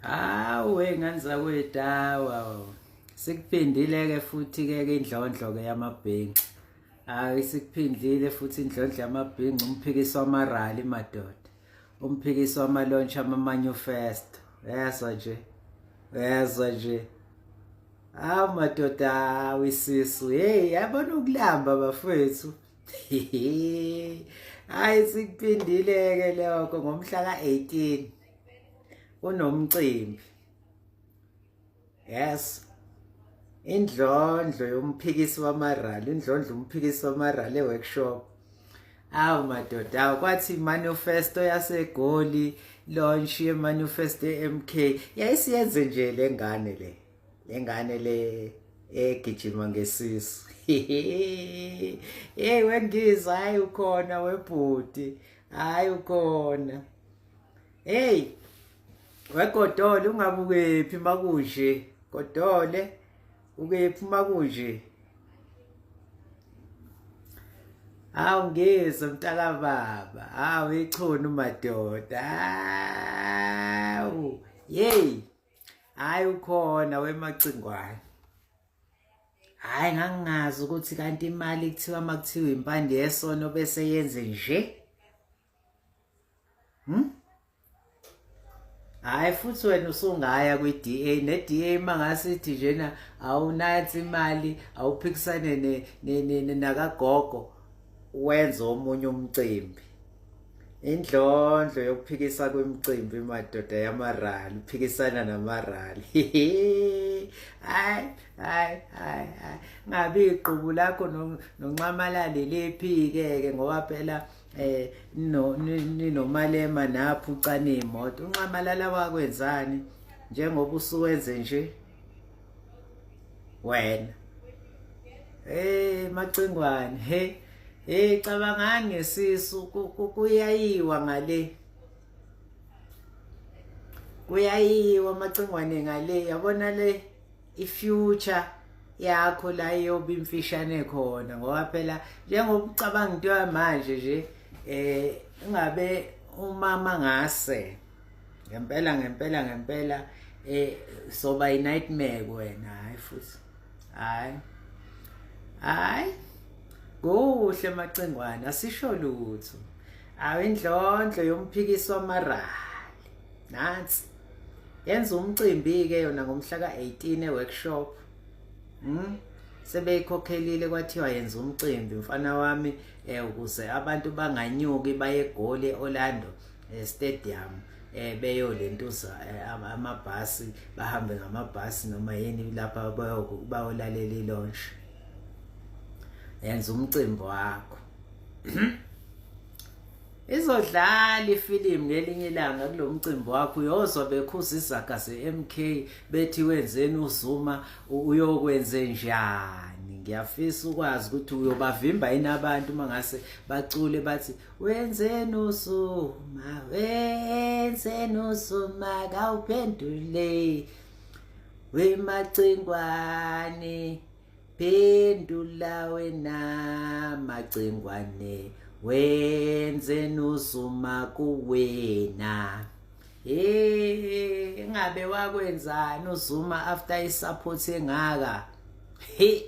Hawu wengane zakwethu hawu. Sikuphindile ke futhi ke ke indlondlo ke yamabhinci. Hayi sikuphindile futhi indlondlo yamabhinci umphikisi wamarali madoda. Umphikisi wamalaunch ama-manifesto. Yezwa nje. Yezwa nje. Hawu madoda hawu isisu. Hey yabona ukulamba bafethu. Hayi sikuphindile ke lokho ngomhla ka-18. Kunomcimbi. Yes. Indlondlo yomphikisi wamarali, indlondlo umphikisi wamarali eworkshop. Awu madoda, awu kwathi manifesto yaseGoli launch ye manifesto MK yayisiyenze nje lengane le. Lengane le egijima ngesisu. Hey wengizwa hayi ukhona webhuti. Hayi ukhona. Hey wegodole ungabukephi makunje godole ukephi makunje Hawu ngizwe mntaka baba hawu ichunu madoda hawu hey hayi ukhona wemacingwane hayi ngangingazi ukuthi kanti imali kuthiwa makuthiwa impande yesono bese yenze nje Hayi futhi wena usungaya kwi-DA ne-DA mangasithi njena awunansi imali awuphikisane nakagogo wenza omunye umcimbi indlondlo yokuphikisa kwemicimbi madoda yamarali uphikisana namarali hayi hayi hayi hayi ngabe iqhubu lakho nonxamalala liphi ke ke ngoba phela eh no ninomalema naphucana imoto unxamalala wakwenzani njengoba usuwenze nje wena hey macingwane he hey cabangani ngesisu kuyayiwa ngale kuyayiwa macingwane ngale yabona le ifuture yakho la iyoba imfishane khona ngoba phela njengoba ucabanga into yamanje nje eh ingabe umama ngase ngempela ngempela ngempela eh soba i nightmare kuwena hayi futhi hayi hayi kuhle macingwane asisho lutho awindlondlo yomphikisi wamarali nansi yenza umcimbi ke yona ngomhla ka-18 eworkshop Sebeyikhokhelile kwathiwa yenza umcimbi mfana wami eh ukuze abantu banganyuki baye eGoli eOrlando eh, Stadium eh beyolentuza eh, amabhasi bahambe ngamabhasi noma yini lapha bayolalela ilaunch yenza umcimbi wakho Izodlala ifilimu ngelinye ilanga kulo mcimbi wakho uyozwa bekhuza izaga ze-MK bethi wenzeni uZuma uyokwenze njani ngiyafisa ukwazi ukuthi uyobavimba yini abantu uma ngase bacule bathi wenzeni uZuma wenzeni uZuma kawuphendule wemacingwane Phendula wena macingwane wenze nuzuma kuwena Hey engabe wakwenzani uZuma after isupport engaka Hey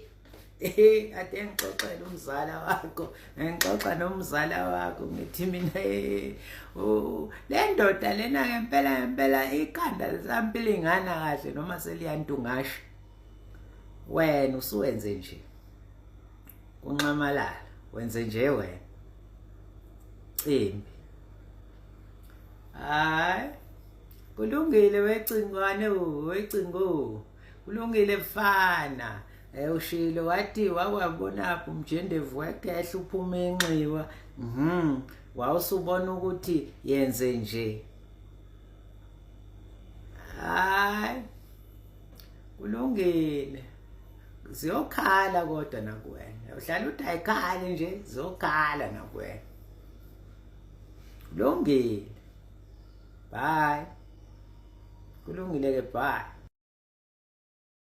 Eh ade ngixoxela umzala wakho ngixoxa nomzala wakho ngithi mina eh oh le ndoda lena ngempela ngempela ikhanda lisampila ingana kahle noma seliyantungasha wena usuwenze nje kunxamalala wenze nje wena cimbi hayi kulungile wecingwane wecingo kulungile mfana eh ushilo wathi wakwabona umjendevu wekehla uphuma enxiwa wawusubona ukuthi yenze nje hayi kulungile ziyokhala kodwa nakuwena uhlala uthi ayikhali nje ziyokhala nakuwena kulungile bye kulungile ke bye.